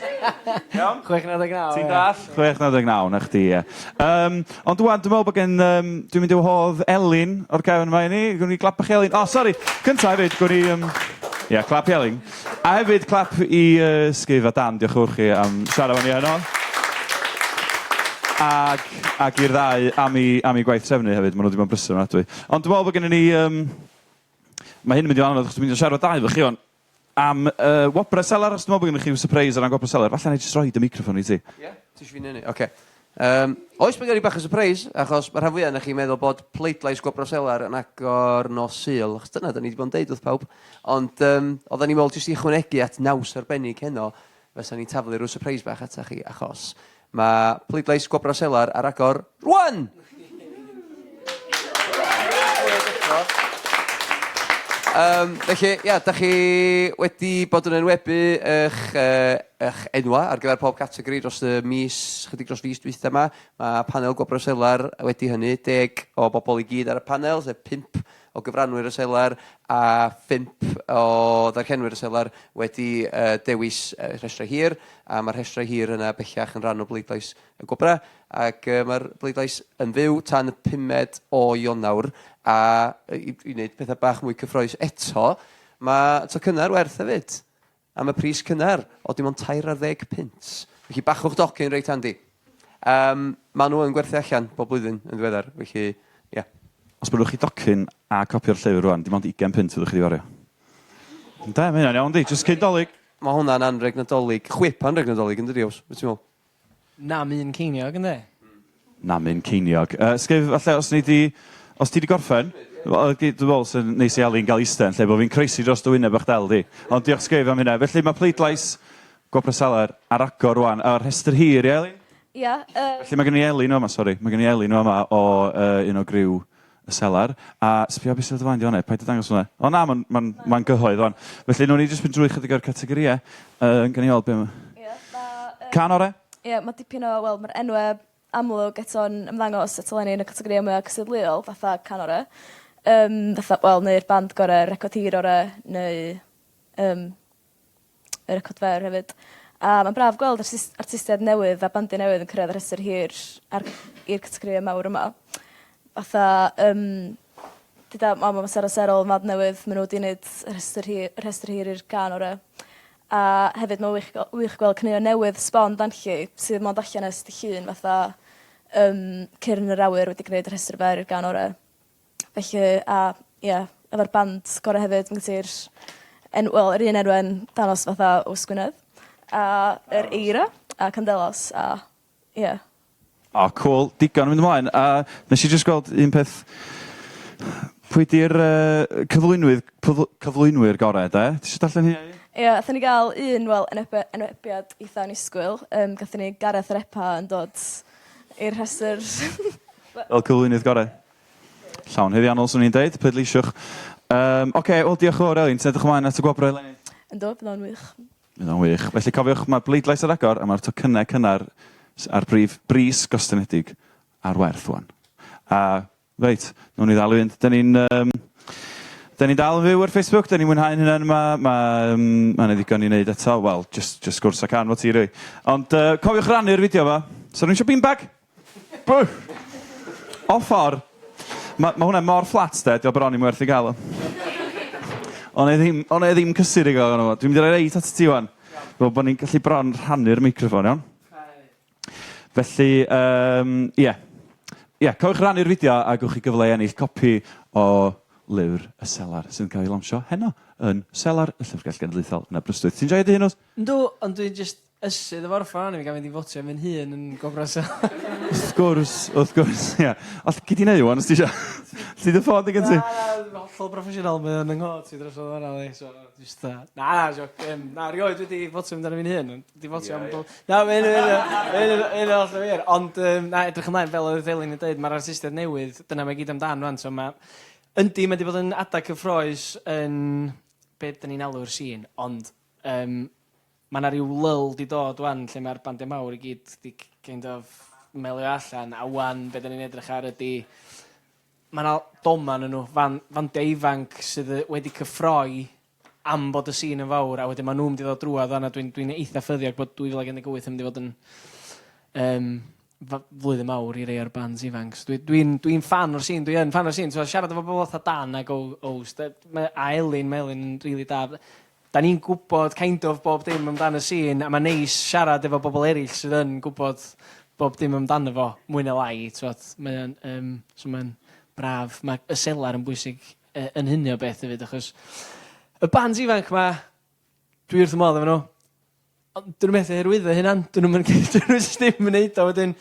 Iawn? 6.99. Ti'n dall? 6.99, na chdi, ie. Um, ond wan, dwi'n meddwl bod gen... Um, dwi'n mynd i wahodd Elin o'r gefn yma i ni. Gwni ni glap bach i Elin. O, oh, sori! Cynta hefyd, gwni... Um, Ie, yeah, clap i Elin. A hefyd clap i uh, Sgif a Dan, diolch yn fawr chi am siarad efo ni heno. Ag, ag i'r ddau am i, am i gwaith trefnu hefyd, maen nhw wedi bod yn brysur ofnadwy. Ond dwi'n meddwl bod gennym ni... Um, mae hyn yn mynd i fod yn anodd, achos dwi'n mynd i siarad efo dau efo chi wan, am uh, wobrau selar, os dwi'n meddwl bod gennych chi surprise o ran gwobrau selar. Falle na i jyst roid y microffon i ti. Ie, yeah, ti eisiau fi neud Oce. Okay. Um, oes, mae gen i bach o surprise, achos mae rhan fwyaf ohonoch chi'n meddwl bod pleidlais Gwobrau Selar yn agor nos Sul, achos dyna da ni wedi bod yn deud wrth pawb. Ond um, oedden ni'n meddwl jyst i ychwanegu at naws arbennig heno, fysa ni'n taflu rhyw surprise bach atach chi, achos mae pleidlais Gwobrau Selar ar agor rwan! Um, felly, ia, da chi wedi bod yn enwebu eich, uh, eich enwa ar gyfer pob categori dros y mis, chydig dros fis dwytha yma. Mae panel Gwobrau Selar wedi hynny, deg o bobl i gyd ar y panel, sef pump o gyfranwyr y selar a phump o ddarllenwyr y selar wedi uh, dewis uh, rhestrau hir, a mae'r rhestrau hir yna bellach yn rhan o bleidlais y gwobrau, ac uh, mae'r bleidlais yn fyw tan y pumed o Ionawr, a i, i wneud pethau bach mwy cyffroes eto, mae tocynnau ar werth hefyd, am y pris cynnar o dim ond 30 punt. Felly bachwch docyn reit handi. Um, maen nhw yn gwerthu allan bob blwyddyn yn ddiweddar, felly ie. Yeah. Os byddwch chi docyn a copio'r llyfr rwan, dim ond 20 punt fyddwch chi wedi wario. Ynde, mae hynna'n iawn di, jyst cyn Dolig. Mae hwnna'n anrheg Nadolig, chwip anrheg Nadolig yn dydi, Ows? Beth ti'n meddwl? Nam un ceiniog ynde? Namyn ceiniog. Yy, sgif, falle os nei di, os ti 'di gorffen, wel, dwi'n meddwl sy'n neis i Elin gael eistedd yn lle bod fi'n croesi dros dy wyneb a'ch del di. Ond diolch Sgif am hynna. Felly mae pleidlais Gwobrau Selar ar agor rwan, a rhestr hir, ie Elin? Ia, yy... Felly mae gen i Elin fama, sori, mae gen i Elin fama o uh, un o griw y selar, a sbio beth sydd o dy flaen di fan'na, paid â dangos hwnna. O na, ma'n ma'n ma'n gyhoedd ŵan. Felly nawn ni jyst mynd drwy chydig o'r categorïau, yy gawn ni weld be' ma'... Ie, ma' yy... Cân ore? Ie, ma' dipyn o, wel, ma'r enwe amlwg eto'n ymddangos eto leni yn y categorïau mwya cystadleuol fatha cân ore. Yym fatha, wel, neu'r band gore, record hir ore, neu yym y record fer hefyd. A ma'n braf gweld artis- artistiaid newydd a bandiau newydd yn cyrraedd y rhestr hir ar i'r categorïau mawr yma. Fatha yym deuda ma' ma' Sero Sero yn fand newydd ma' n'w 'di neud y rhestr hir y rhestr hir i'r gân ore. A hefyd ma'n wych gwe- wych gweld caneuon newydd sbon danlli sydd mond allan ers dy' Llun fatha yym Cyrn yn yr Awyr wedi gneud y rhestr fer i'r gân ore. Felly a ie efo'r band gore hefyd ma' gen ti'r en- wel yr un enwe'n danos fatha Yws Gwynedd a Yr Eira a Candelas a ie. O cŵl, digon yn mynd ymlaen a nes i jyst gweld un peth pwy 'di'r yy cyflwynwydd cyfl- cyflwynwyr gore 'de? Ti isio darllen rheina i fi? Ie athon ni ga'l un wel enebe- enwebiad eitha annisgwyl yym gathon ni Gareth yr Epa yn dod i'r rhestr. Fel cyflwynydd gore. Llawn haeddiannol swn i'n deud, pleidleisiwch. Yym oce, wel diolch yn fawr Elin, ti'n edrych ymlaen at y gwobrau eleni? Yndw, bydd o'n wych. Bydd o'n wych. Felly cofiwch, mae'r bleidlais ar agor a mae'r tocynnau cynnar ar brif bris gostynedig ar werth wan. A reit, nawn ni ddal i fynd. 'Dyn ni'n yym 'dyn ni'n dal yn fyw ar Facebook, 'dyn ni'n mwynhau'n hunain yma, ma' yym ma' 'na ddigon i wneud eto, wel jyst jyst sgwrs a cân fo ti rili. Ond yy cofiwch rannu'r fideo 'ma. 'Sa rywun isio beanbag? Off ffordd. Mae ma hwnna mor fflat de, 'di o bron i'm werth i gael o. O'n e ddim, o'n e ddim cysur i gael ohono fo. Dwi'n mynd i roi reit at ti wan. Fel bod ni'n gallu bron rhannu'r meicroffon, iawn? Felly, yym, ie. Ie, cofiwch rannu'r fideo a gewch chi gyfle i ennill copi o lyfr Y Selar sy'n cael ei lawnsio heno yn Selar y Llyfrgell Genedlaethol yn Aberystwyth. Ti'n joio dy hun, Ows? Yndw, ond dwi'n jyst Ysu iddo fo orffan o'n i'm yn ga'l mynd i fotio am fy hun yn Gwobrau Sel. Wrth gwrs, wrth gwrs, ia. All, gei di neud ŵan os ti isio. Alli dy ffôn di gen ti? Na, na, hollol broffesiynol, mae o'n yng nghot i drosodd fan'na yli, so jyst yy na na joc yym na erioed wedi fotio amdano fi'n hun ond 'di fotio am bo- na ma' hyn yn ma' hyn yn ma' hyn yn hollol wir ond yym na edrych ymlaen fel oedd Elin yn deud ma'r artistiaid newydd dyna mae gyd amdan rŵan so ma' yndi mae 'di bod yn adag cyffrous yn be' 'dan ni'n alw'r sîn ond yym ma' 'na ryw lull 'di dod 'wan lle ma'r bandia mawr i gyd 'di kind of melio allan a 'wan be' 'dan ni'n edrych ar ydi ma' 'na doman yn nhw fan- fandia ifanc sydd yy wedi cyffroi am bod y sîn yn fawr a wedyn ma' nw'n mynd i ddod drwadd 'wan a dwi'n dwi'n eitha ffyddiog bod 2018 yn mynd i fod yn yym f- flwyddyn mawr i rei o'r bands ifanc. So dwi dwi'n dwi'n ffan o'r sîn dwi yn ffan o'r sîn t'mo' siarad efo bobol fatha Dan ag Ow- Ows 'de ma' a Elin ma' Elin yn rili da. 'Dan ni'n gwbod kind of bob dim amdan y sîn a ma'n neis siarad efo bobol eryll sydd yn gwbod bob dim amdano fo mwy ne' lai t'mod mae o'n yym so ma'n braf ma' y selar yn bwysig yy yn hynny o beth hefyd achos y bands ifanc 'ma dwi wrth 'y modd efo n'w. Ond 'dyn nhw methu hyrwyddo eu hunan, 'dyn nhw'm yn dyn nhw jyst ddim yn neud o wedyn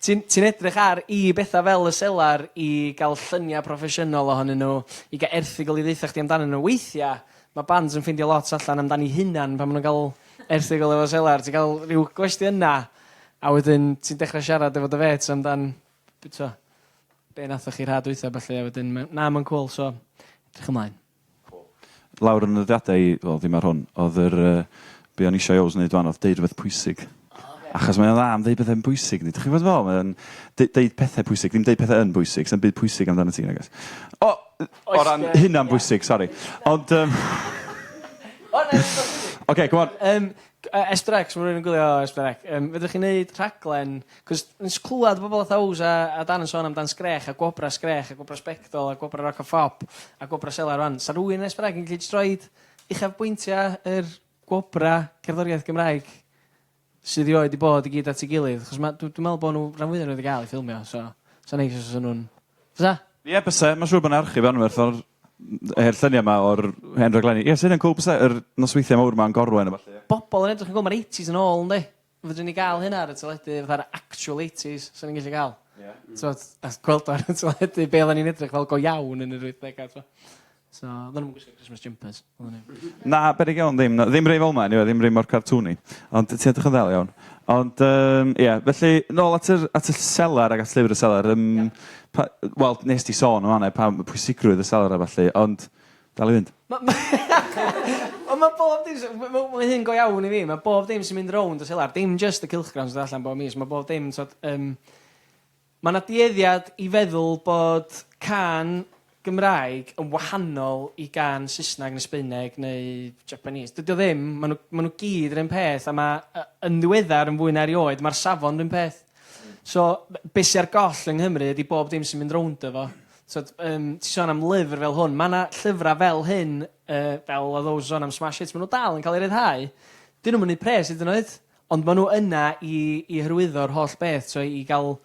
ti'n ti'n edrych ar i betha fel y selar i ga'l llynia proffesiynol ohonyn nhw, i ga' erthygl i ddeutha chdi amdanyn nhw. Weithia' ma' bands yn ffeindio lot allan amdan 'u hunan pan ma' nw'n ga'l erthygl efo selar, ti'n ga'l ryw gwestiyna' a wedyn ti'n dechra siarad efo dy fêts amdan be' t'o' be' nathoch chi'r ha' dwytha a ballu a wedyn ma' na ma'n cŵl so edrych ymlaen. Lawr yn y nodiadau i, wel ddim ar hwn, oedd yr yy be o'n i isio i Ows wneud 'wan oedd deud rhywbeth pwysig. Achos mae o'n dda am ddeud pethau'n bwysig yndi? Dach chi'n gwybod be dwi'n feddwl? Mae o'n de- deud pethau pwysig, ddim deud pethau yn bwysig, sa'm byd pwysig amdano ti nag oes? O! O ran hynna'n bwysig, sori. Ond yym... Ocê, come on. Yym S4C, ma' rywun yn gwylio S4C, yym fedrwch chi neud rhaglen 'C'os nes clwad bobol fatha Ows a a Dan yn sôn amdan Sgrech a gwobra Sgrech a gwobra Sbectol a gwobra Roc a Phop a gwobra Selar rŵan, 'sa rywun yn S4C yn gallu jyst roid uchafbwyntia yr gwobra cerddoriaeth Gymraeg sydd rioed 'di bod i gyd at ei gilydd, achos ma' dw dwi me'wl bo' nw rhan fwya o nw wedi ga'l eu ffilmio so sa'n neis os fysa nw'n fysa? Ie byse, ma'n siŵr bo' 'na archif anferth o'r yr llynia 'ma o'r hen raglenni. Ie 'sa hynna'n cŵl byse, yr nosweithia mawr 'ma yn Gorwen a ballu. Bobol yn edrych yn cŵl ma'r eighties yn ôl yndi? Fedrwn ni gael hynna ar y teledu fatha'r actual eighties, 'sa ni'n gallu gael. T'mod, a gweld o ar y teledu, be' oddan ni'n edrych fel go iawn yn yr wythdega, t'mo'? So, oedden nhw'm yn gwisgo Christmas jumpers. Oedden ni. Na, beryg iawn ddim. Na, ddim rei fel 'ma eniwe, ddim rei mor cartoony. Ond ti'n edrych yn ddel iawn. Ond yym ie, felly nôl at yr at y selar ac at llyfr y selar yym pa- wel nes di sôn yn fan 'na pam pwysigrwydd y selar a ballu ond dal i fynd. Ma' ma' ond ma' bob dim sy- ma' ma' ma' hyn go iawn i fi, ma' bob dim sy'n mynd rownd y selar, dim jyst y cylchgrawn sy'n dod allan bob mis, ma' bob dim t'od yym Ma' 'na dueddiad i feddwl bod cân Gymraeg yn wahanol i gân Saesneg neu Sbaeneg neu Japanese. Dydi o ddim, ma' nhw ma' nhw gyd yr un peth a ma' yy yn ddiweddar yn fwy na erioed ma'r safon 'r un peth. So be' sy ar goll yng Nghymru ydi bob dim sy'n mynd rownd efo. T'od yym ti sôn am lyfr fel hwn, ma' 'na llyfra fel hyn yy fel oedd Ows yn sôn am Smash Hits ma' nhw dal yn ca'l eu ryddhau. 'Dyn nhw'm yn neud pres hyd yn oed. Ond maen nhw yna i i hyrwyddo'r holl beth, so i gael...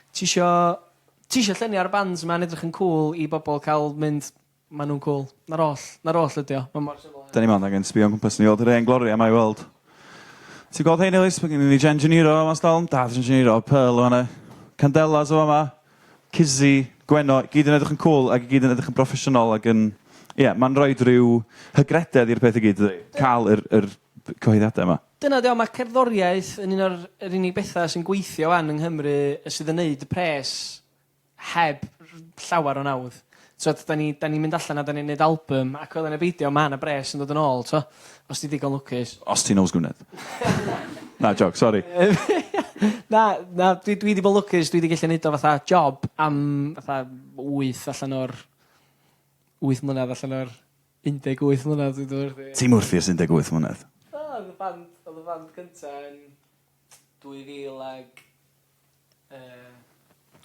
Ti isio ti isio lluniau o'r bands 'ma yn edrych yn cŵl i bobl cael mynd "maen nhw'n cŵl". 'Na'r oll. 'Na'r oll ydi o. Mae mor syml â hynna. Da ni mond angen sbio o'n gwmpas ni i weld yr hen gloriau 'ma i weld. Ti'n gweld hein Elis? Mae gennym ni Jen Gennaro yma stalwm, Daf Jen Gennaro, Pearl yn fan'na, Candelas yn fama, Kizzy, Gwenno, i gyd yn edrych yn cŵl ac i gyd yn edrych yn broffesiynol ac yn... Ie, mae'n rhoid rhyw hygrededd i'r peth i gyd, dydi? Cael yr, yr cyhoeddiadau yma. Dyna 'di o, mae cerddoriaeth yn un o'r yr unig bethau sy'n gweithio 'wan yng Nghymru sydd yn neud y pres heb llawer o nawdd. T'od, da ni, da ni'n mynd allan a da ni'n neud album ac oedd yna beidio, mae yna bres yn dod yn ôl, t'o', os ti digon lwcus. Os ti'n Ows Gwynedd. Na, joc, sori. Na, na, dwi dwi 'di bod lwcus, dwi 'di gallu neud o fatha job am fatha wyth allan o'r wyth mlynedd allan o'r 18 mlynedd dwi 'di bod wrthi. Ti'm wrthi ers 18 mlynedd? Do, oedd y band, oedd y band cynta yn 2000 ag yy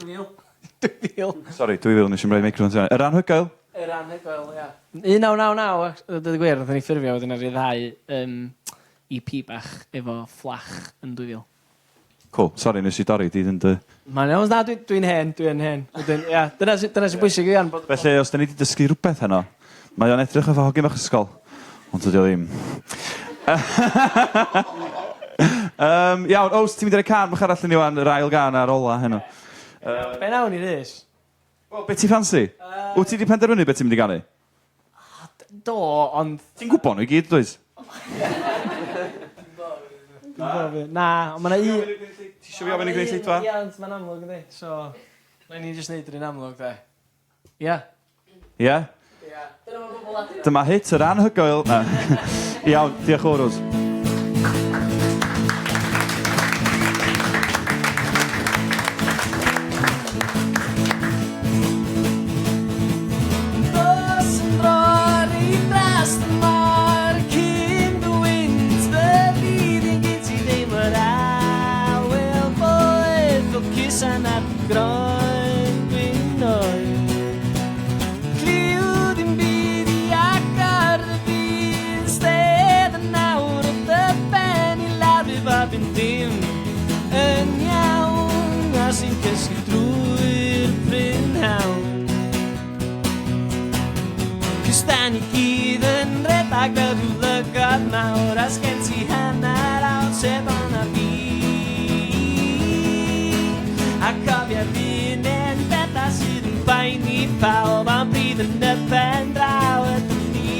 2000. 2000. Sori, 2000, nes i'm rhoi meicroffon ti. Yr Anhygoel? Yr Anhygoel, ia. 1999, a deud y gwir, nathon ni ffurfio wedyn a ryddhau yym EP bach efo Fflach yn 2000. Cŵl. Sori nes i dorri di yn dy... Mae'n iawn, na dwi dwi'n hen, dwi yn hen. Wedyn ia, dyna sy dyna sy'n bwysig i fi 'wan bod... Felly os 'dan ni 'di dysgu rwbeth heno, mae o'n edrych fatha hogyn bach ysgol, ond tydi o ddim. Yym iawn, Ows, ti'n mynd i roi cân bach arall i ni 'wan, yr ail gân a'r ola heno. Yy. Be nawn ni Rhys? Wel, be' ti ffansi? Yy. Wt ti 'di penderfynu be' ti'n mynd i ganu? Do, ond... Ti'n gwybod nhw i gyd, dwyt? Na, ond ma' 'na un... Ti isio fi ofyn i gynulleidfa? Ia, ond ma'n amlwg yndi? So, nawn ni jyst neud yr un amlwg 'de. Ia? Ia? Ia. Dyna ma' bobol adra. Dyma hit yr anhygoel. Na. Iawn, diolch yn fawr Ows. Cysgu drwy'r prynhawn. Cos da ni gyd yn redag fel rhyw lygad mawr a sgen ti hanner awr sef o'na fi. A cofia un hen bethau sydd yn poeni pawb am bryd yn y pen draw ydyn ni.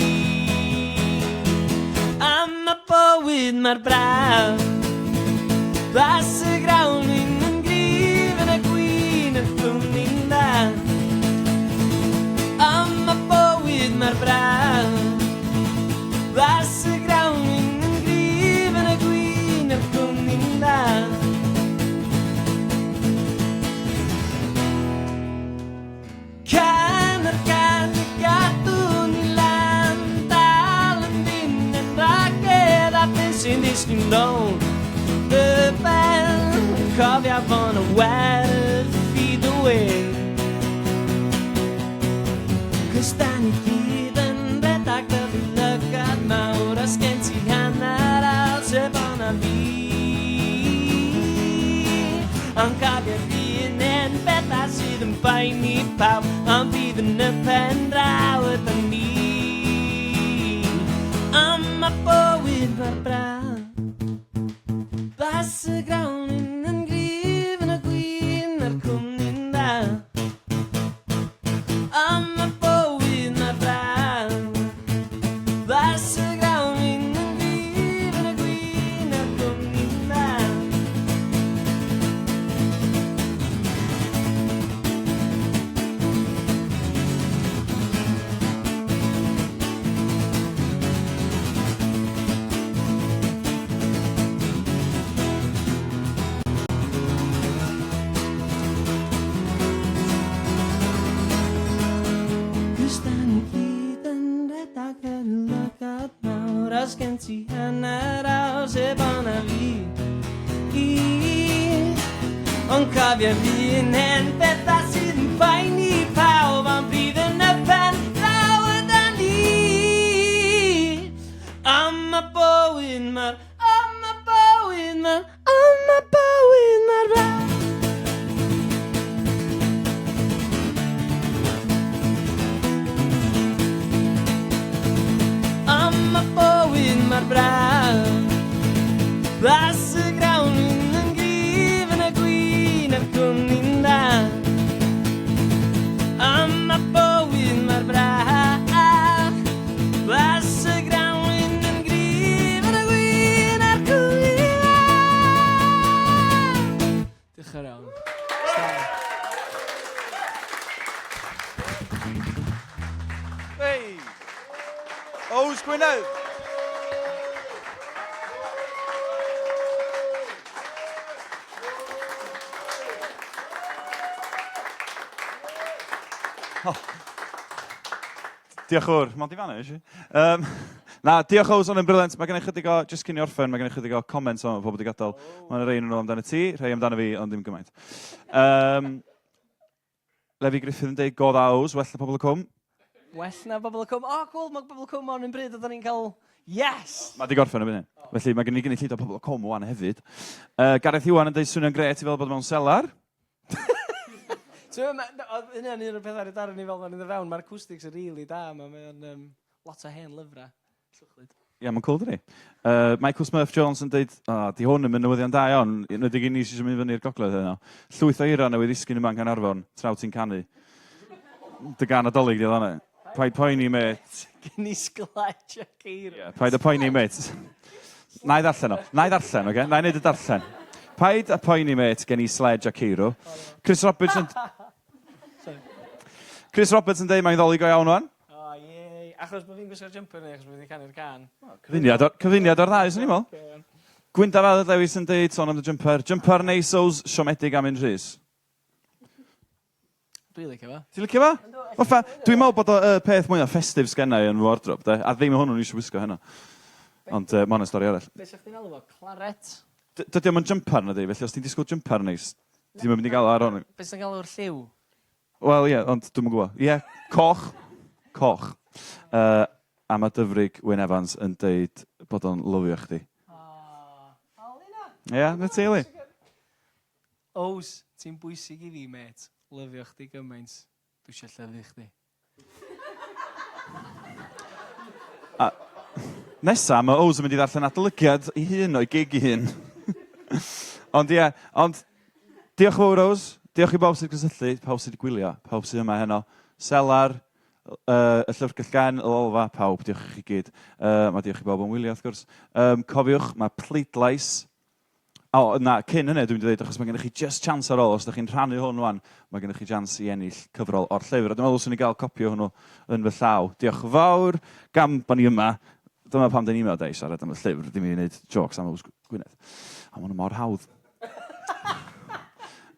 Am y bywyd mae'r braf. Blas y grawn wyn yn gryf yn y gwin y cwmni'n dda. Am y bywyd mae'r braf. Blas y grawn wyn yn gryf yn y gwin y cwmni'n dda. Can ar gan y gadw ni lan, dal yn dyn yn rhagedd a beth sy'n disgyn rownd dy ben. Cofia fo' 'na werth i dy wên. Cos da ni gyd yn rhedag fel rhyw lygad mawr a sgen ti hanner awr sef o'na fi. Ond cofio'r un hen bethau sydd yn poeni pawb, ond bydd yn y pen draw ydyn ni. Am ma bywyd mor braf. Blas y grawn yn gryf yn y gwin a'r cwmni'n Os gen ti hanner awr sebona fi i. Ond cofia fi'n hen bethau sydd yn ffain i pawb, ond bydd yn y pen draw ydan ni. Am y bywyd mae'r, am y bywyd mae'r, am y bywyd mae'r braf. Am y bywyd mae'r braf. Blas y grawn yn gryf yn y gwin a'r cwmni'n dda. Am y bywyd mae'r braf. Blas y grawn yn gryf yn y gwin a'r cwmni'n dda. Diolch yn fawr iawn. Hey! Ows Gwynedd! Oh. Diolch fawr. Mae'n di fanna, eisiau. Um, na, diolch Ows, o'n yn brilliant. Mae gen i chydig o, just cyn i orffen, mae gen i chydig o comments o'n pobl wedi gadael. Oh. Mae'n rhain yn ôl amdano ti, rhai amdano fi, ond ddim gymaint. Um, Lefi Griffith yn deud, go dda Ows, well na pobl y cwm. Well na bobl y cwm. O, oh, cool, mae bobl y cwm on yn bryd, oedden ni'n cael... Yes! Mae di gorffen y hyn. Felly mae gen i gynulleidfa pobl y cwm wan hefyd. Uh, Gareth Iwan yn deud swnio'n gret i fel bod mewn selar. Ti'n meddwl, oedd hynny'n un o'r pethau ar y darn ni fel ma'n iddo fewn, mae'r acoustics yn rili da, mae o'n um, lot o hen lyfrau. Sychlyd. Ie, yeah, mae'n cool, dydi? Uh, Michael Smurf Jones yn dweud, o, oh, di hwn yn mynd newyddion da iawn, yn edig i ni sy'n mynd fyny i'r gogledd heno. Llwyth o eira newydd ddisgyn yma yng Nghaernarfon, traw ti'n canu. Dy gan adolyg di oedd Paid poeni, mate. Gen i sglaig a ceir. Yeah, paid a poeni, mate. Na i ddarllen o. Na i ddarllen, oce? Okay? Na i wneud y darllen. Paid a poeni, mate, gen i sledge a ceirw. Chris Roberts yn... Chris Roberts yn dweud mae'n ddoli go iawn wan. O, oh, ie. Achos bod fi'n gwisgo'r jumper neu achos bod fi'n canu'r can? Cyfuniad o'r, cyfuniad o'r ddau, swn i'n meddwl. Gwyndaf Aled Lewis yn deud, sôn am dy jumper, jumper neis ows, siomedig am un Rhys. Dwi'n licio fo. Ti'n licio fo? Fatha, dwi'n meddwl bod o y peth mwyaf festive sgenna i yn fy wardrobe, de. A ddim hwnnw'n eisiau wisgo heno. Ond uh, mae hwnna'n stori arall. Be sa'ch chdi'n alw fo? Claret? Dydy o'm yn jumper na di, felly os ti'n disgwyl jumper neis, ti'n mynd i gael o ar hwn. Be sy'n galw'r lliw? Wel ie, ond dwi'm yn gwybod. Ie, coch. Coch. Uh, a mae Dyfrig Wyn Evans yn deud bod o'n lyfio chdi. Oh, Lina. Ie, yeah, na ti, Eli. Ows, ti'n bwysig i fi, mêt. Lyfio chdi gymaint. Dwi eisiau llyfu chdi. A nesa, mae Ows yn mynd i ddarllen adolygiad ei hun o'i gig ei hun. ond ie, yeah, ond diolch fawr Ows. Diolch i bawb sydd cysylltu, pawb sydd wedi gwylio, pawb sydd yma heno. Selar, uh, y Llyfrgell Gen, y Lolfa, pawb, diolch i chi gyd. Uh, mae diolch i bawb yn wylio, wrth gwrs. Um, cofiwch, mae pleidlais O, na, cyn hynny dwi'n mynd i ddweud, achos mae gennych chi just chance ar ôl, os ydych chi'n rhannu hwn wan, mae gennych chi chance i ennill cyfrol o'r llyfr. A dwi'n meddwl swn i gael copi o hwnnw yn fy llaw. Diolch yn fawr, gan bod ni yma. Dyma pam dyn ni yma, de, i siarad am y llyfr, ddim i wneud jokes am Yws Gwynedd. A ma' hwn mor hawdd.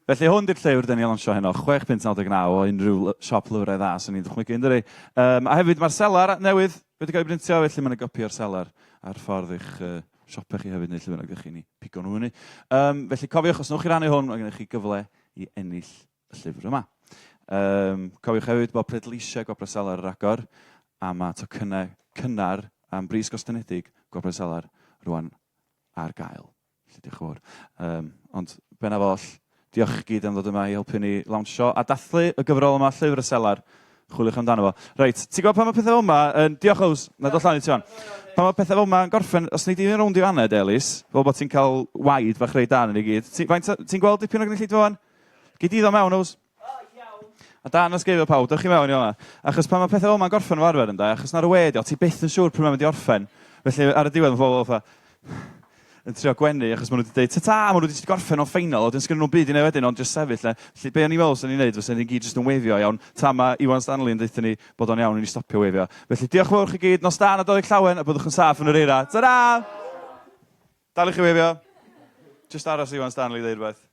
Felly hwn di'r llyfr dyn ni lansio heno, 6.99 o unrhyw siop lyfrau dda sy'n ni'n dychmygu, yndydi? Um, a hefyd mae'r selar newydd wedi cael ei brintio, felly mae'n gopi o'r selar ar ffordd i'ch uh, siopau chi hefyd neu lle bynnag ydych chi'n ei pigo nhw fyny. Um, felly cofiwch, os wnewch chi rannu hwn, mae gennych chi gyfle i ennill y llyfr yma. Um, cofiwch hefyd bod pleidleisiau Gwobrau Selar ar agor, a mae tocynnau cynnar am bris gostynedig Gwobrau Selar rwan ar gael. Felly diolch yn fawr. Um, ond bennaf oll, diolch i gyd am ddod yma i helpu ni lawnsio a dathlu y gyfrol yma, Llyfr y Selar. Chwiliwch amdano fo. Reit, ti'n gwybod pan mae pethau fel yma yn... Diolch Ows, na dod lan i ti wan. Pan mae pethau fel yma yn gorffen, os nei di fynd rownd i fanna, Elis, fel bod ti'n cael waed bach reit da yn i gyd. Ti, faint, ti'n gweld dipyn o gynulleidfa wan? Gei di ddod mewn, Ows. A da, nos geifio pawb, dewch chi mewn i o'na. Achos pan mae pethau fel yma'n gorffen fel arfer ynde, achos na'r we di o, ti byth yn siŵr pryd mae'n mynd i orffen. Felly ar y diwedd mae pobl fatha yn trio gwenu achos maen nhw wedi dweud ta-ta, maen nhw wedi gorffen o'n ffeinal, a wedyn sgynnon nhw'm byd i wneud wedyn ond jyst sefyll 'na. Felly be o'n i'n meddwl 'sen ni'n neud fysen ni gyd jyst yn wefio iawn, tan ma' Iwan Stanley yn deutha ni bod o'n iawn i ni stopio wefio. Felly diolch yn fawr chi gyd, nos da, Nadolig Llawen, a byddwch yn saff yn yr eira. Ta-ra! Dal i chi wefio. Jyst aros i Iwan Stanley ddeud rhywbeth.